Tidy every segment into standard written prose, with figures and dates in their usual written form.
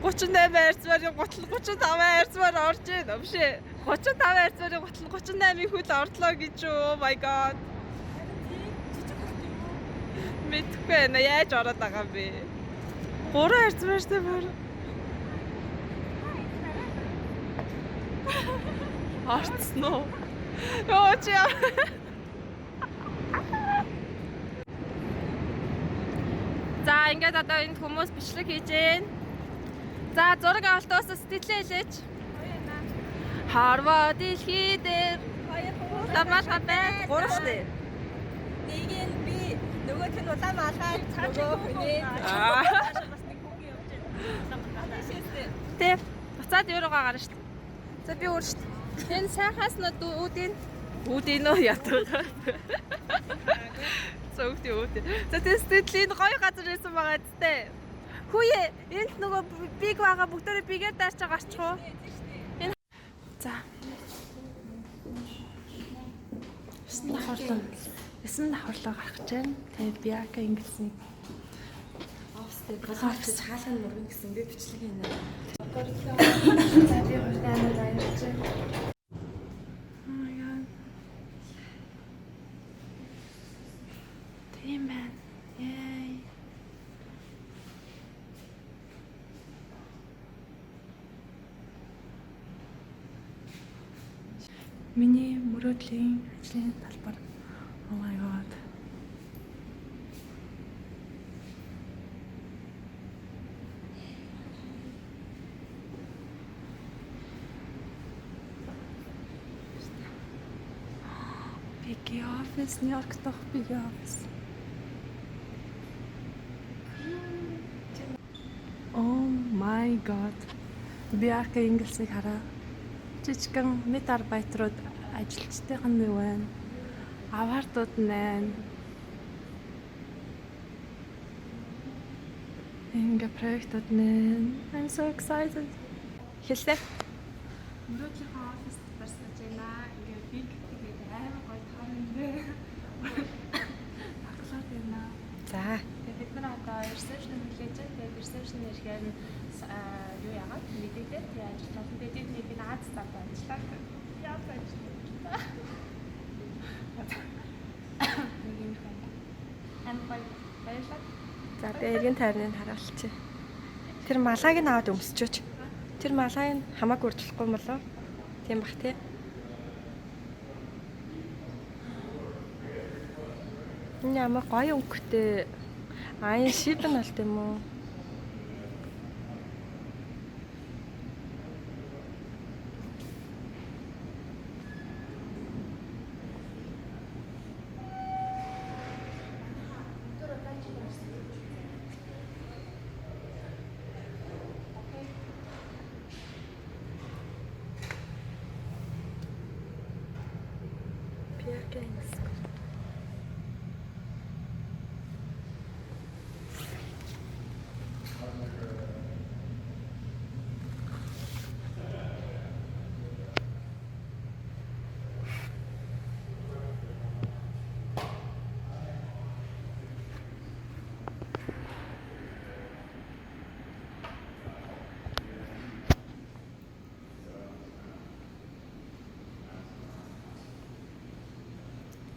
38 хайрцмарын гутал 35 хайрцмаар орж ийн. Биш ээ. 35 хайрцмарын гутал 38-ийн хөл орлоо гэж юу? Oh my god. Мэдхгүй байна. Яаж ороод байгаа юм бэ? 3 хайрцмаар штэ бүр. Орцсон уу? Йоо чи яа. За ингээд одоо энд хүмүүс бичлэг хийж гин. За зураг авалт дууссан сэтгэлээ хэлээч. Хорвоо дэлхий дээр Улаанбаатар байна. Гурав штэ. Нэг нь би, нөгөөх нь Улаанбаатар, нөгөө хүний. Аа. Бас нэг хүүхэн явж байна. Тэ. Буцаад юуруугаа гарна штэ. За би өөр штэ. Энэ сайхаас нь үүдийн үүдийн нөө ятгаа. За үүдийн үүдийн. За тэ сэтгэлийн гоё газар ирсэн байгаа зү. Хүүе энд нөгөө биг байгаа бүгдээрээ бигээр даарч гарчих уу? Энэ За. 9 давхарлаа. 9 давхарлаа гарах гэж байна. Тэгээд Биака ингэсэн. Офстэй болгоомж хаалган мөргөн гэсэн би бичлэг хийнэ. За би хурдан амар баярлж байна. Oh my god. Тийм байна. Yay. Миний мөрөөдлийн ажлын талбар. Oh my god. Big office, New York дахь big office. Oh my god. Bianca Ingalls-ыг хараа. Жижигхэн медарбайтрууд ажилчдын нэг байна. Аваартууд нь байна. Ингээ проектууд нэ. I'm so excited. Хэллээ. Мөрөөдлийнхөө офис дотор сууж байна. Ингээ big тэгээд амар гоё таар юм дээ. Баглаад байна. За. Тэгээд бид нар одоо reception хүлээж байна. Тэгээд reception ирэхээр нь юу яагаад мэдээдээ тэгээд ажиллаж байна. Тэгээд бид нэг нь Аз завд ажиллаа. Яа ажиллаа. Нэг юм байна. Амар гоё. Баярлалаа. За би эргэн тойрныг харуулчих. Тэр малайг нь аваад өмсчөөч. Тэр малайг нь хамаагүй урьдлахгүй юм болов? Тийм бах тий. Энэ ямар гоё өнгөтэй. Аа энэ шибэн болт юм уу? Bianca Ingalls.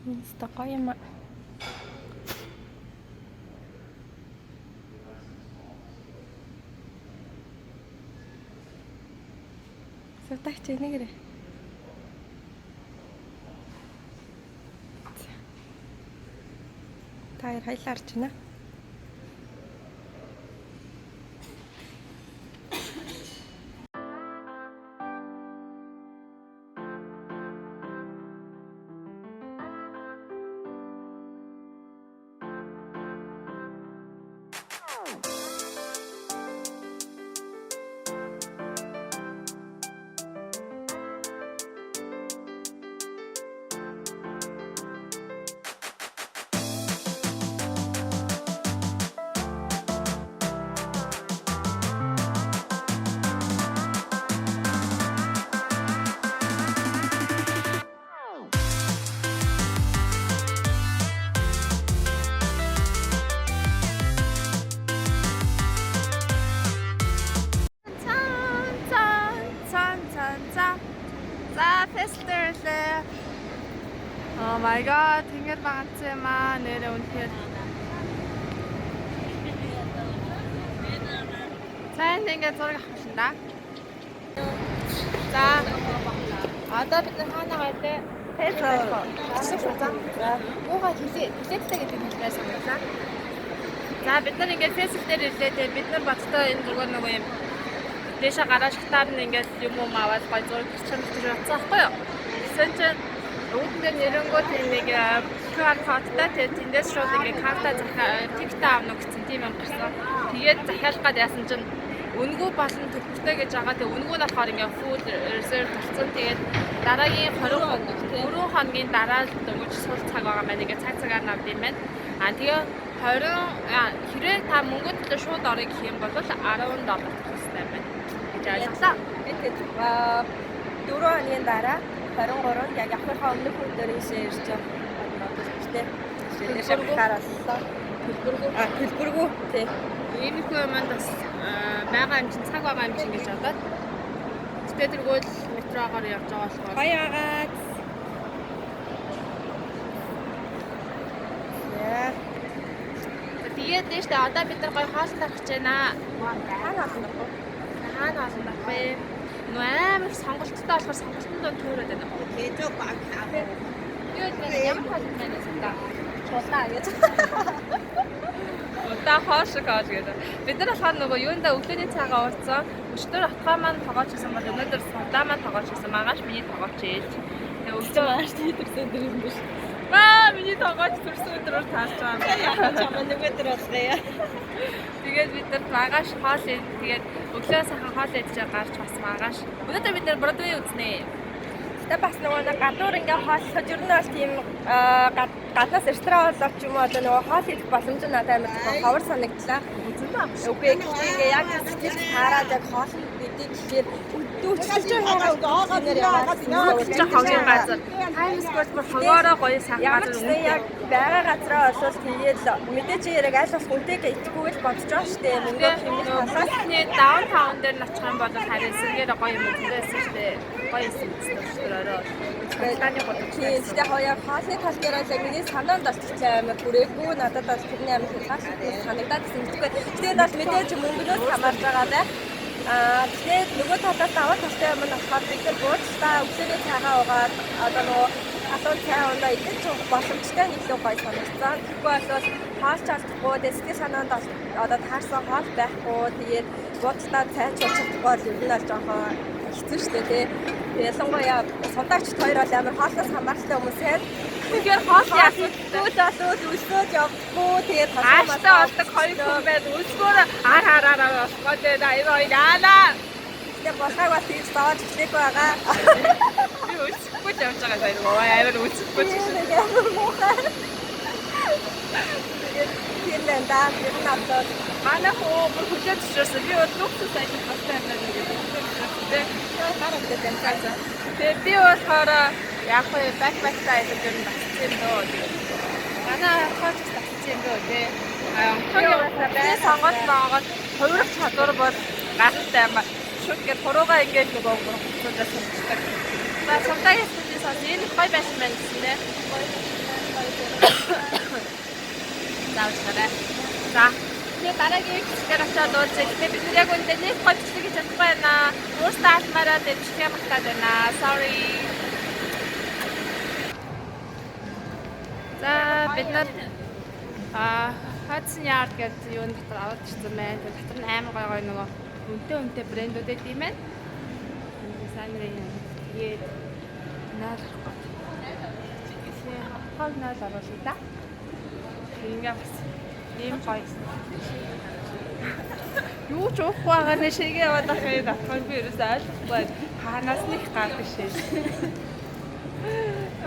Инста гоё юм аа. Сутагч энэгэрэ. Та хоёр хоёлаа арч байна. My god, тэнгэр багцсан юм аа. Нэрээ үнэхээр. За, энд ингээд зураг авах юм да. За. Одоо бид нар хаана байгаа вэ? За. Бууга хилээ. Хилээдтэй гэдэг хэлээр сануулаа. За, бид нар ингээд фэйсбүүк дээр ирлээ те. Бид нар боддоо энэ зүгээр нөгөө юм дээшээ гараа шатаар нь ингээд юм юм аваад гой зураг бичсэн гэж бодсон байхгүй юу? Тэгсэн чинь үүдэн дээр нэрэнгөө тэр нэг QR кодтай, тэгээд тэндээс шууд ингээд карта захиа ticket авна гэсэн тийм юм гарсан. Тэгээд захиалах гад яасан чинь үнэгүй болон төлбөртэй гэж байгаа. Тэгээд үнэгүй нь болохоор ингээд full reserve болсон. Тэгээд дараагийн 20 хоногийн дараа л дөнгөж сул цаг байгаа маань, ингээд цаг цагаар навд юм байна. А тэгээ 20 хэрвээ та мөнгөнд төлөө шууд орё гэх юм бол 10 доллар төлөх хэрэгтэй байна гэж ойлголоо. Энэ 4 хоногийн дараа 23-нд яг явахынхаа өмнөх өдөр ийшээ ирж байгаа төлбөртэй. Дээшээ харууллаа. Төлбөргүй. А, төлбөргүй тий. Иймэрхүү юмд бас байгаа юм чинь цаг байгаа юм чинь гэж бодоод. Гэтэ тэргүүл метрогоор явж байгаа болохоор Гоё агаад. Яа. Тэгээд нээштэй одоо бид нар гоё хоол тарах гэж байна. Хаана олно вэ? Хаана хоол тарах вэ? Нөө амар их сонголттой болохоор сонголтын донд төөрөөд байна. Юу вэ? Ямар хоол байна вэ? Чулаа гэж. Удаа хоол шиг хоол гэдэг. Бид нар болохоор нөгөө юунда өглөөний цайгаа ууцсан. Өчигдөр отгоо маань тогооч гэсэн бол өнөөдөр сувдаа маань тогооч гэсэн. Маргааш миний тогооч ээлж. Тэгээ өглөө Маргааш төрсөн өдөр юм биш. Маа, миний тогооч төрсөн өдрөөр таарч байгаа юм. Чамаа нэг өдөр болгоё. Тэгээд бид нар маргааш хоол тэгээд өглөө сайхан хоол идэж гарч бас маргааш. Өнөөдөр бид нар Бродвей үзнэ. Гэтэ бас нөгөө нэг гадуур ингээ хооллоход ер нь бол тийм гаднаас ресторан болоод ч юм уу одоо нөгөө хоол идэх боломж нь надад амар жоохон ховор санагдлаа. Үгүй ээ, гэхдээ ингээ яг сэтгэл таарад яг хоол нь идэх гэхээр өдөөчлөж байгаа яваад Чи хогийн газар. Times Square бүр хогоороо гоё сайхан Ямар газар. ч гэсэн яг байгаа газараа олвол тэгээд л мэдээж яраг аль болох үнэтэйгээ идэхгүй л бодож байгаа шүү дээ. Мөнгөө хэмнэх талаас. Талаас downtown дээр нь очих юм бол харин эсрэгээр гоё юм үзсэн шүү дээ. Гоё юм үзсэн шүү дээ орой. Цахилгааны гудамж. Тийм, гэхдээ хоо яг хоолны тал дээр бол яг миний санаанд бол ч амар хүрээгүй, надад бол тэрний амар хязгаарлалт санагдаад гэсэн мэдэхгүй. Гэхдээ энэ бол мэдээж мөнгнөөс хамаарч байгаа байх. Аа, тэгээд нөгөө талаас даваа талтай юм нь болохоор бид нар буудлаа өглөөний цайгаа уугаад одоо нөгөө халуун цай ундаа идэж уух боломжтой нь илүү гоё санагдсан. Тэгэхгүй бол хоолч алдахгүй, тэгээд сэтгэл санаанд бол одоо таарсан хоол байхгүй, тэгээд буудлаа цай ч ууж чадахгүй бол ер нь бол жоохон хэцүү шүү дээ, тий. Тэгээд ялангуяа сундаагчд хоёр бол амар хоолноос хамааралтай хүмүүс байна. Тэгэхээр хоол яасан Тэгвэл болвол өлсөөд явдаггүй, тэгээд ааштай болдог хоёр хүн байна. Өлсгөөр ар ар ар ар болох гэдэг аяа аяа яалаа. Тэгээ булгааг бол тэгж зовоож эхлэегүй байгаа. Би өлсөхгүй л явж байгаа заяа. Ой, амар өлсөхгүй ч Тийм нэг амар муухай. Тэгээд тийм байна да. Ер нь одоо манай хөө бүр хүлээж зөвшөөрсөн. Би бол нүхсэн ажиллах бастай юм байна гэж хүлээж зөвшөөрсөн. гар өгдөг юм цаа. Тэгээ би болохоор яг вэ backpack тай ажиллаж ер нь тассан юм дөө. Тэгээд манай хооч тассан юм дөө тий. Аа, сонголт монгол хувирах чадвар бол гайхалтай юм. Шүт гээд хуруугаа ингээд нөгөө хуцаадаа сумчдаг. За, сумдагийн студийн сонс энэ их гоё байсан байна гэсэн нэ. За, уучлаарай. За, тэгээ дараагийн хэсгээр очиод уулзъя. Гэтэ бид нар яг үүндээ нэг гоё бичлэг хийж чадахгүй байна. Өөртөө алмаараа бичлэгээ мартаад байна. Sorry. За, бид нар Hudson Yard гэдэг юун дотор аваад ирсэн байна. Тэгээ дотор нь амар гоё гоё нөгөө үнэтэй үнэтэй брэндүүд байт юм байна. Дизайнерын юм. Тэгээд 0 авах гээд. Тэгээ хог 0 оруулъя да. Тэгээ ингээ бас ийм гоё. Юу ч уухгүй байгаа нэ шигээ яваад ах юм татхаар би ерөөсөө ойлгохгүй. Хаанаас нэг гардаг шээ.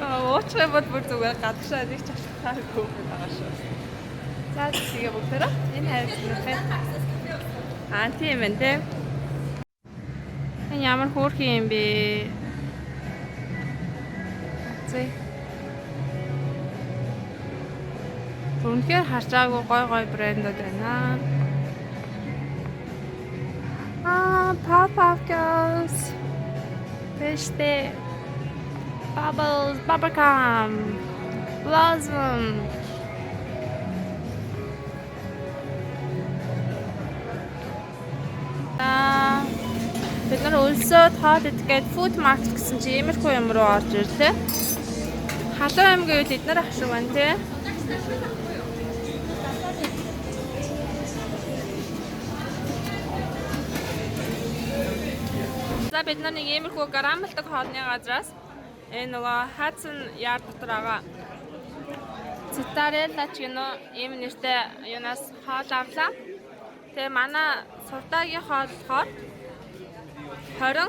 Аа, уучих юм бол бүр зүгээр гадагшаа нэг ч алхахааргүй байгаа шүү. За, тэгээ бүгдээрээ энэ хайрцаг. Аа, тийм ээ те. Энэ ямар хөөрхөн юм бэ? Зээ. Үнэхээр харж байгаагүй гой гой брэндүүд байна. Аа, Powerpuff Girls. Бэштэй. Bubbles, Bubblegum. Blossom. Аа, бид нар өлсөөд хоол идэх гээд food market гэсэн чи иймэрхүү юм руу орж ирлээ. Халуун юм гэвэл эднэр ах шиг байна тий. За, бид нар нэг иймэрхүү гарамлдаг хоолны газраас энэ нөгөө Hudson Yard дотор байгаа Цитарелла ч гэнэ ийм нэртэй юунаас хоол авлаа. Тэгээ манай сурдаагийн хоол болохоор 20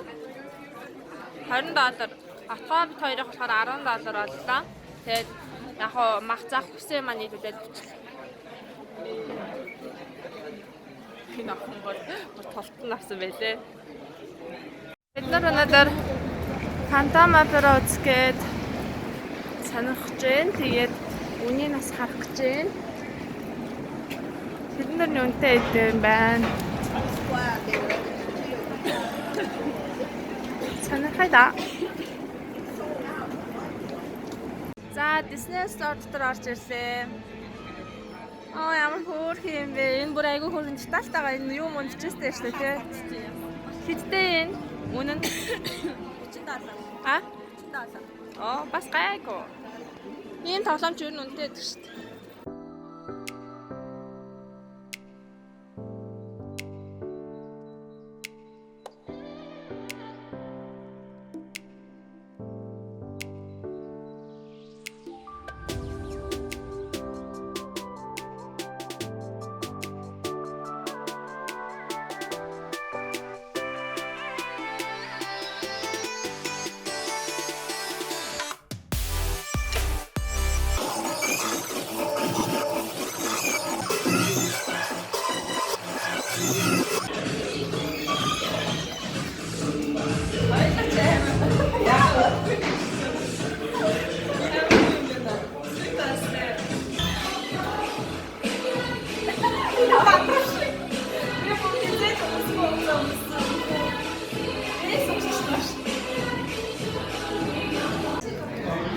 20 доллар. Отгоо бид хоёрыг болохоор 10 доллар боллоо. Тэгээд яг хоо мах зах хүсээ маань нийлүүлээд авчлаа. Энэ охин бол бүр толтон авсан байлээ. Бид нар өнөөдөр Phantom Opera үзэх гээд сонирхож байна. Тэгээд үнийг нас харах гэж байна. Тэд нар нь үнэтэй эд юм байна. Сонирхъя да. За, Disney Store дотор орж ирлээ. Аа, ямар хөөрхөн юм бэ? Энэ бүр айгүй хөөрхөн детальтайгаа энэ юм унжчихсэн шүү дээ, тий. Хэдтэй энэ? Үнэн нь 40 доллар. А? 40 доллар. Оо, бас гайгүй. Ийм тоглоомч ер нь үнэтэй байдаг шүү дээ.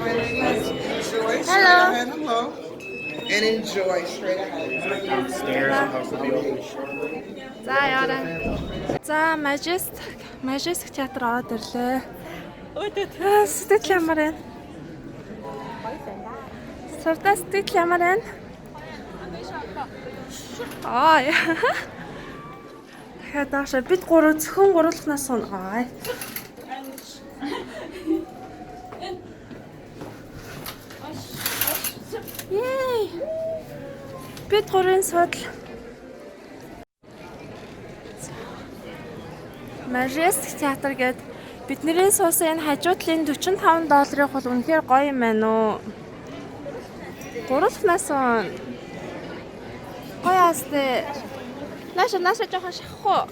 My ladies, enjoy straight Hello. ahead. Hello. And enjoy straight ahead. Downstairs and house will be open shortly. За, яваарай. За, Majestic театр ороод ирлээ. Өөдөө сэтгэл ямар байна? Сурдаа сэтгэл ямар байна? Аа. Дахиад дааша бид гурав зөвхөн гурвуулахнаас сун. Аа. Yay! Бид гурвын судал Majestic театр гээд бидний суусан энэ хажуу талын 45 долларын бол үнэхээр гоё юм байна уу? Гурвуулахнаас гоё асте. Нааша, нааша жоохон шахах уу?